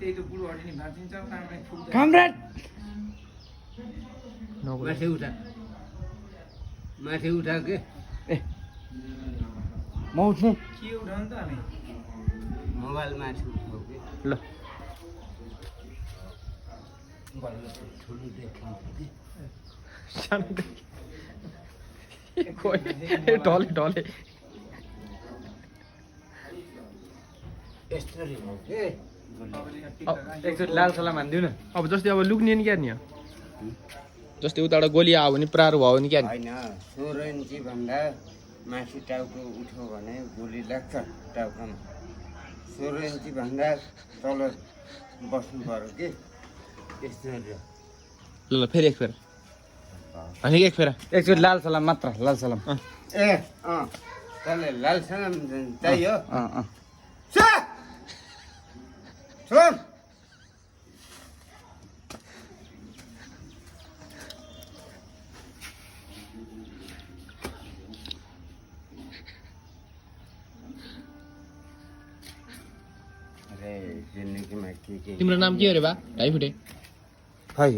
त्यही त बुढो हटिने भाँचिन्छ कामरेड माथि उठा के ए म उठ्ने के उठाउनु त हामी मोबाइल माथि उठाउ के ल ठुलो देखिन्छ कि सानो ढले ढले यस्तरी हो के एकचोटि लाल सलाम हानिदिउ न अब जस्तै अब लुक्ने नि क्या नि जस्तै उताबाट गोली आयो भने प्रार भयो भने क्या होइन 16 इन्ची भन्दा माथि टाउको उठ्यो भने गोली लाग्छ टाउकोमा 16 इन्ची भन्दा तल बस्नु पर्यो कि यस्तरी ल ल फेरि एक फेर अनि एक फेर एकचोटि लाल सलाम मात्र लाल सलाम ए तँलाई लाल सलाम चाहियो सुन अरे जिन्दगीमा के तिम्रो नाम के हो रे बा ढाई फुटे खै